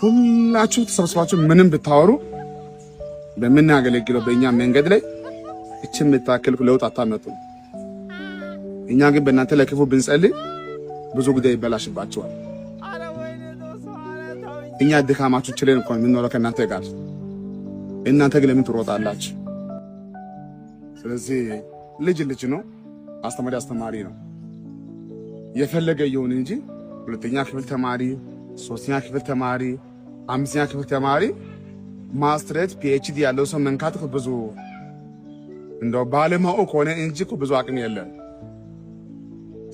ሁላችሁ ተሰብስባችሁ ምንም ብታወሩ በምናገለግለው በእኛ መንገድ ላይ እችን የምታክል ለውጥ አታመጡም። እኛ ግን በእናንተ ለክፉ ብንጸልይ ብዙ ጉዳይ ይበላሽባቸዋል። እኛ ድካማችሁ ችለን እኮ የምንኖረው ከእናንተ ጋር፣ እናንተ ግን ለምን ትሮጣላችሁ? ስለዚህ ልጅ ልጅ ነው፣ አስተማሪ አስተማሪ ነው። የፈለገ ይሁን እንጂ ሁለተኛ ክፍል ተማሪ፣ ሶስተኛ ክፍል ተማሪ፣ አምስተኛ ክፍል ተማሪ ማስትሬት PhD ያለው ሰው መንካት ብዙ እንደው ባለማወቅ ከሆነ እንጂ ብዙ አቅም የለም።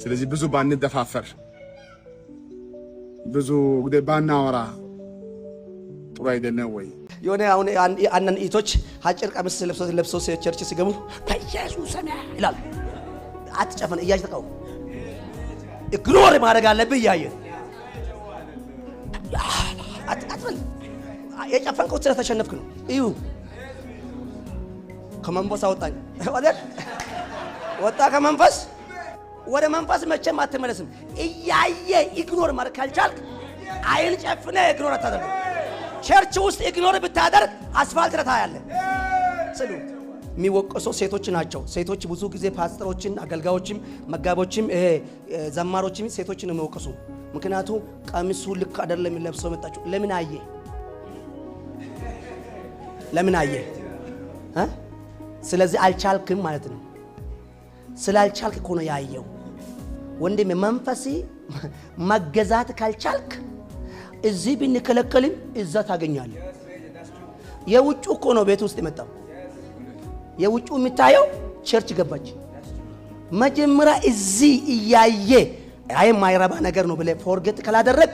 ስለዚህ ብዙ ባንደፋፈር፣ ብዙ ባናወራ ጥሩ አይደለም ወይ? የሆነ አሁን አንዳንድ እህቶች አጭር ቀሚስ ለብሶ church ሲገቡ በኢየሱስ ስም ይላል። አትጨፈን፣ እያየ ተቃውም፣ ignore ማድረግ አለብህ። እያየ አትበል። የጨፈንከው ስለተሸነፍክ ነው። እዩ፣ ከመንፈስ አወጣኝ አይደል? ወጣ ከመንፈስ፣ ወደ መንፈስ መቼም አትመለስም። እያየ ignore ማድረግ ካልቻልክ አይን ጨፍነ ignore አታደርግም። Church ውስጥ ignore ብታደርግ አስፋልት ላይ ታያለህ። ስሉ የሚወቀሰው ሴቶች ናቸው። ሴቶች ብዙ ጊዜ ፓስተሮችን፣ አገልጋዮችም፣ መጋቦችም፣ ዘማሮችም ሴቶችን ነው የሚወቀሱ። ምክንያቱም ቀሚሱ ልክ አይደለም ለብሰው መጣችሁ። ለምን አየ? ለምን አየ? ስለዚህ አልቻልክም ማለት ነው። ስላልቻልክ እኮ ነው ያየው። ወንድም፣ መንፈሲ መገዛት ካልቻልክ እዚህ ብንከለከልም እዛ ታገኛለህ። የውጩ እኮ ነው ቤት ውስጥ የመጣው። የውጩ የሚታየው church ገባች። መጀመሪያ እዚህ እያየ አይ የማይረባ ነገር ነው ብለህ forget ካላደረግ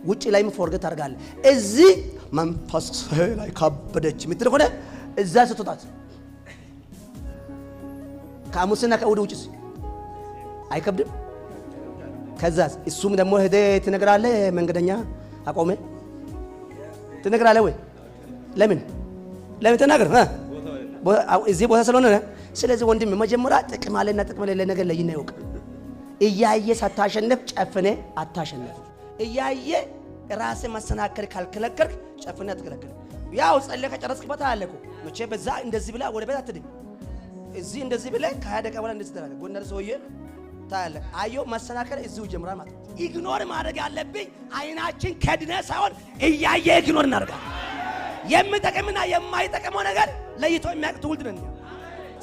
ውጭ ላይም forget ታደርጋለህ። እዚህ መንፈስ ላይ ካበደች የምትል ሆነ እዛ ስትወጣት ከሐሙስና ከእሑድ ውጭስ አይከብድም። ከዛ እሱም ደግሞ ሄደህ ትነግራለህ። መንገደኛ አቆመ ትነግራለህ ወይ? ለምን ለምን ተናገር? እዚህ ቦታ ስለሆነ። ስለዚህ ወንድም፣ መጀመሪያ ጥቅም አለና ጥቅም የሌለ ነገር ለይና ይወቅ። እያየ ሳታሸንፍ ጨፍነ አታሸንፍ። እያየ ራስህ መሰናከል ካልከለከልክ ጨፍነ አትከለከል። ያው ጸልየህ ከጨረስክበት አለ እኮ፣ መቼ በዛ እንደዚህ ብለህ ወደ ቤት አትድም። እዚህ እንደዚህ ብለህ ከ20 ደቂቃ በኋላ እንደዚህ ትላለህ። ጎንደር ሰውዬ ታያለህ። አዮ መሰናከል እዚሁ ይጀምራል ማለት ነው። Ignore ማድረግ ያለብኝ አይናችን ከድነ ሳይሆን እያየ ignore እናደርጋለን። የሚጠቅምና የማይጠቅመው ነገር ለይቶ የሚያውቅ ትውልድ ነን።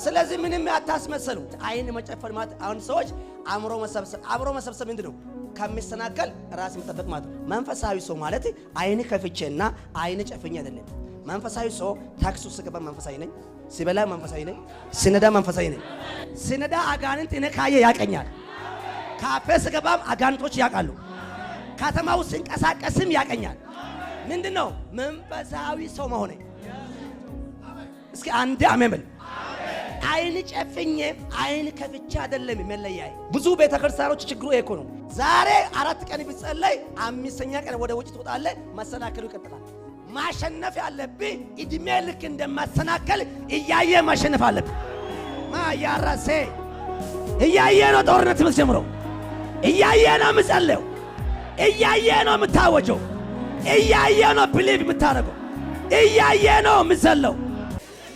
ስለዚህ ምንም አታስመሰሉ። አይን መጨፈን ማለት አሁን ሰዎች አእምሮ መሰብሰብ፣ አእምሮ መሰብሰብ ምንድን ነው? ከሚሰናከል ራስ መጠበቅ ማለት ነው። መንፈሳዊ ሰው ማለት አይን ከፍቼና አይን ጨፍኜ አይደለም። መንፈሳዊ ሰው ታክሲ ውስጥ ስገባ መንፈሳዊ ነኝ፣ ሲበላ መንፈሳዊ ነኝ፣ ስነዳ መንፈሳዊ ነኝ። ስነዳ አጋንንት እኔ ካየ ያቀኛል። ካፌ ስገባም አጋንንቶች ያውቃሉ። ከተማ ውስጥ ስንቀሳቀስም ያቀኛል። ምንድን ነው መንፈሳዊ ሰው መሆኔ? እስኪ አንድ አሜን በል። አይን ጨፍኜ አይን ከፍቼ አይደለም መለያዬ። ብዙ ቤተክርስቲያኖች ችግሩ ይሄ እኮ ነው። ዛሬ 4 ቀን ቢጸለይ አምስተኛ ቀን ወደ ውጭ ትወጣለህ፣ መሰናከሉ ይቀጥላል። ማሸነፍ ያለብህ እድሜ ልክ እንደማሰናከል እያየ ማሸነፍ አለብህ። ማያራሴ እያየ ነው ጦርነት የምትጀምረው፣ እያየ ነው የምጸለየው፣ እያየ ነው የምታወጀው፣ እያየ ነው believe የምታደርገው፣ እያየ ነው የምዘለው።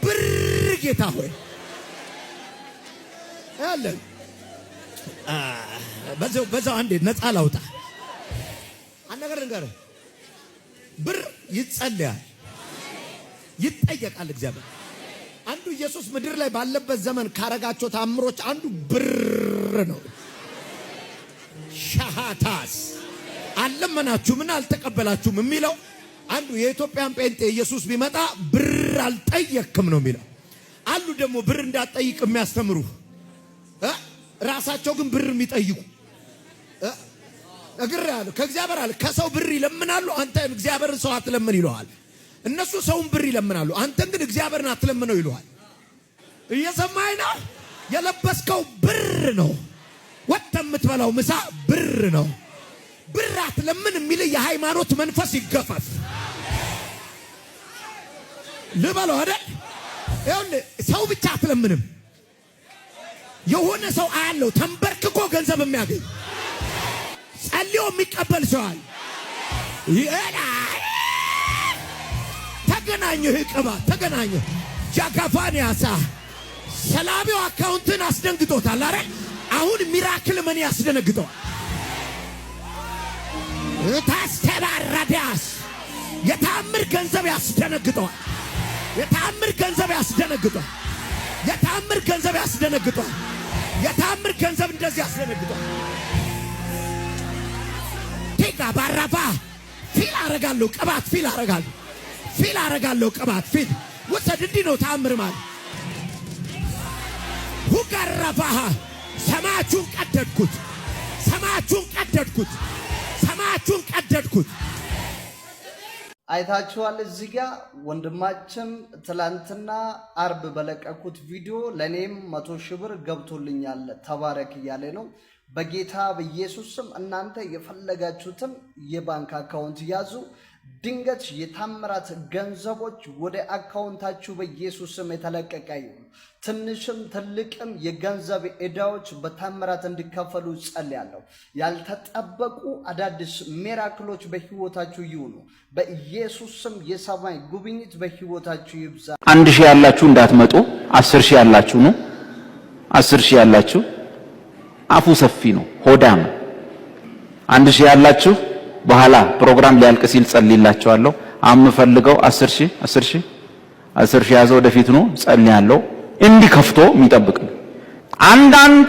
ብር ጌታ ሆይ ያለ በዛው በዛው አንዴ ነፃ ላውጣ። አንድ ነገር ልንገርህ፣ ብር ይጸለያል፣ ይጠየቃል። እግዚአብሔር አንዱ ኢየሱስ ምድር ላይ ባለበት ዘመን ካረጋቸው ታምሮች አንዱ ብር ነው። ሻሃታስ አልለመናችሁምን አልተቀበላችሁም የሚለው አንዱ የኢትዮጵያን ጴንጤ ኢየሱስ ቢመጣ ብር አልጠየክም ነው የሚለው። አሉ ደግሞ ብር እንዳትጠይቅ የሚያስተምሩ፣ ራሳቸው ግን ብር የሚጠይቁ። እግር ያለ ከእግዚአብሔር አለ ከሰው ብር ይለምናሉ። አንተ እግዚአብሔርን ሰው አትለምን ይለዋል። እነሱ ሰውን ብር ይለምናሉ፣ አንተን ግን እግዚአብሔርን አትለምነው ይለዋል። እየሰማኝ ነው? የለበስከው ብር ነው። ወጥተህ የምትበላው ምሳ ብር ነው። ብር አትለምን የሚል የሃይማኖት መንፈስ ይገፈፍ ልበለው አይደል? ይኸውልህ፣ ሰው ብቻ አትለምንም። የሆነ ሰው አያለው ተንበርክኮ ገንዘብ የሚያገኝ፣ ጸልዮ የሚቀበል ሰው አለ። ተገናኘህ፣ ቅባት ተገናኘህ። ጃካፋንያሳ ሰላቢው አካውንትን አስደንግጦታል። አረ አሁን miracle money ያስደነግጠዋል። ታስተባረዳስ የታምር ገንዘብ ያስደነግጠዋል። የታምር ገንዘብ ያስደነግጠዋል። የታምር ገንዘብ ያስደነግጠዋል። የታምር ገንዘብ እንደዚህ ያስደነግጠዋል። ቴጋ ባራባ feel አረጋለሁ፣ ቅባት feel አረጋለሁ፣ feel አረጋለሁ፣ ቅባት feel ውሰድ። እንዲህ ነው ታምር ማለት። ሁጋራፋሃ ሰማያችሁን ቀደድኩት፣ ሰማያችሁን ቀደድኩት፣ ሰማያችሁን ቀደድኩት። አይታችኋል። እዚህ ጋ ወንድማችን ትላንትና አርብ በለቀኩት ቪዲዮ ለእኔም 100,000 ብር ገብቶልኛል ተባረክ እያለ ነው። በጌታ በኢየሱስ ስም እናንተ የፈለጋችሁትን የባንክ አካውንት ያዙ። ድንገት የታምራት ገንዘቦች ወደ አካውንታችሁ በኢየሱስ ስም የተለቀቀ ይሁን። ትንሽም ትልቅም የገንዘብ ዕዳዎች በታምራት እንዲከፈሉ ጸልያለሁ። ያልተጠበቁ አዳዲስ miracle ኦች በህይወታችሁ ይሁኑ። በኢየሱስ ስም የሰማይ ጉብኝት በህይወታችሁ ይብዛ። 1,000 ያላችሁ እንዳትመጡ፣ 10,000 ያላችሁ ነው። 10,000 ያላችሁ አፉ ሰፊ ነው፣ ሆዳም። 1,000 ያላችሁ በኋላ ፕሮግራም ሊያልቅ ሲል ጸልይላችኋለሁ። የምፈልገው 10,000፣ 10,000፣ 10,000 ያዘው ወደፊት ነው ጸልያለሁ። እንዲህ ከፍቶ የሚጠብቅ ነው። አንዳንድ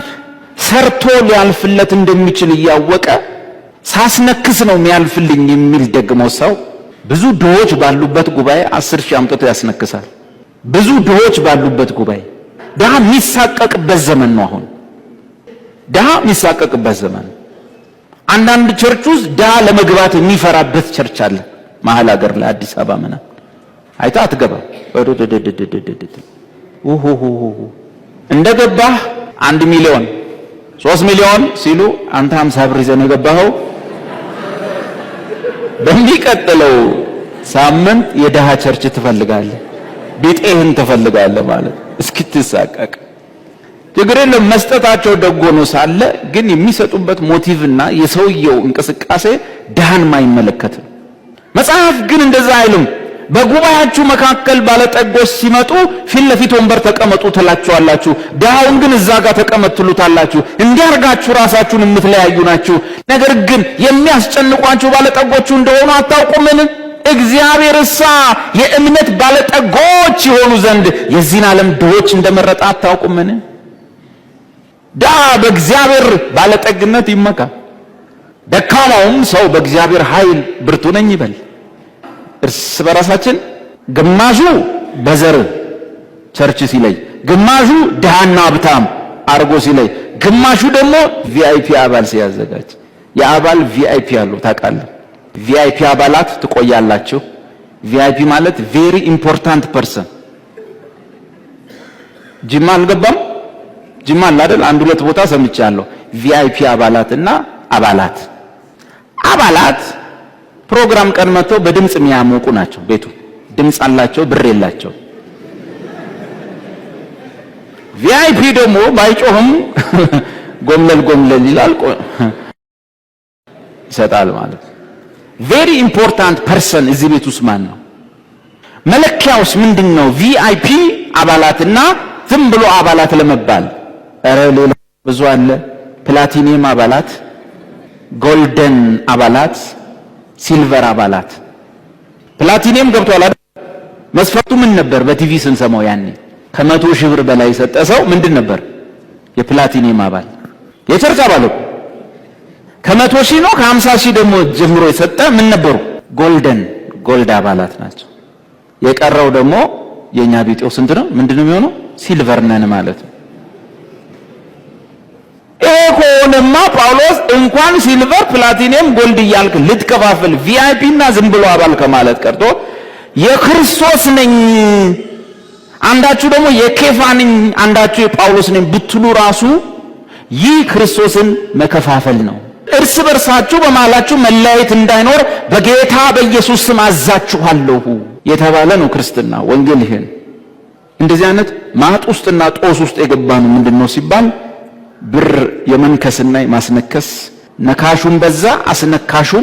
ሰርቶ ሊያልፍለት እንደሚችል እያወቀ ሳስነክስ ነው የሚያልፍልኝ የሚል ደግሞ ሰው ብዙ ድሆች ባሉበት ጉባኤ 10,000 አምጥቶ ያስነክሳል። ብዙ ድሆች ባሉበት ጉባኤ፣ ድሃ የሚሳቀቅበት ዘመን ነው አሁን። ድሃ የሚሳቀቅበት ዘመን፣ አንዳንድ church ውስጥ ድሃ ለመግባት የሚፈራበት church አለ። መሀል ሀገር ላይ፣ አዲስ አበባ ምናምን አይታ አትገባም። እንደገባህ 1 ሚሊዮን፣ 3 ሚሊዮን ሲሉ አንተ 50 ብር ይዘህ ነው የገባኸው። በሚቀጥለው ሳምንት የድሃ church ትፈልጋለህ፣ ቢጤህን ትፈልጋለህ ማለት እስክትሳቀቅ። ችግር የለም፣ መስጠታቸው ደጎ ነው ሳለ ግን የሚሰጡበት motive ና የሰውየው እንቅስቃሴ ድሃን ማይመለከት ነው። መጽሐፍ ግን እንደዛ አይልም። በጉባኤያችሁ መካከል ባለጠጎች ሲመጡ ፊት ለፊት ወንበር ተቀመጡ ትላችኋላችሁ፣ ድሃውን ግን እዛ ጋር ተቀመጥ ትሉታላችሁ። እንዲያርጋችሁ ራሳችሁን የምትለያዩ ናችሁ። ነገር ግን የሚያስጨንቋችሁ ባለጠጎቹ እንደሆኑ አታውቁምን? እግዚአብሔርሳ የእምነት ባለጠጎች የሆኑ ዘንድ የዚህን ዓለም ድሆች እንደመረጠ አታውቁምን? ድሃ በእግዚአብሔር ባለጠግነት ይመካ፣ ደካማውም ሰው በእግዚአብሔር ኃይል ብርቱ ነኝ ይበል። እርስ በራሳችን ግማሹ በዘር church ሲለይ፣ ግማሹ ድሃና ሀብታም አርጎ ሲለይ፣ ግማሹ ደግሞ VIP አባል ሲያዘጋጅ፣ የአባል VIP አሉ ታውቃለህ። VIP አባላት ትቆያላችሁ። VIP ማለት very important person። ጅማ አልገባም። ጅማ አለ አይደል? አንድ ሁለት ቦታ ሰምቻለሁ። VIP አባላት እና አባላት አባላት ፕሮግራም ቀን መጥተው በድምጽ የሚያሞቁ ናቸው። ቤቱ ድምጽ አላቸው፣ ብር የላቸው። VIP ደግሞ ባይጮህም ጎምለል ጎምለል ይላል፣ ይሰጣል ማለት። Very important person እዚህ ቤት ውስጥ ማን ነው? መለኪያውስ ምንድን ነው? VIP አባላትና ዝም ብሎ አባላት ለመባል ኧረ ሌላ ብዙ አለ። ፕላቲኒየም አባላት፣ golden አባላት፣ silver አባላት። ፕላቲኒየም ገብቷል አይደል? መስፈርቱ ምን ነበር? በቲቪ ስንሰማው ያኔ ከ100,000 ብር በላይ የሰጠ ሰው ምንድን ነበር? የፕላቲኒየም አባል፣ የ church አባል እኮ። ከ100,000 ነው፣ ከ50,000 ደግሞ ጀምሮ የሰጠ ምን ነበሩ? Golden gold አባላት ናቸው። የቀረው ደግሞ የኛ ቢጤው ስንት ነው? ምንድን ነው የሚሆነው? Silver ነን ማለት ነው። ይሄ ከሆነማ ጳውሎስ እንኳን silver፣ platinum፣ gold እያልክ ልትከፋፍል VIP እና ዝም ብሎ አባል ከማለት ቀርቶ የክርስቶስ ነኝ፣ አንዳችሁ ደግሞ የኬፋ ነኝ፣ አንዳችሁ የጳውሎስ ነኝ ብትሉ ራሱ ይህ ክርስቶስን መከፋፈል ነው። እርስ በርሳችሁ በመሃላችሁ መለያየት እንዳይኖር በጌታ በኢየሱስ ስም አዛችኋለሁ የተባለ ነው ክርስትና ወንጌል። ይሄን እንደዚህ አይነት ማጥ ውስጥና ጦስ ውስጥ የገባ ነው። ምንድን ነው ሲባል ብር የመንከስና የማስነከስ፣ ነካሹም በዛ አስነካሹም።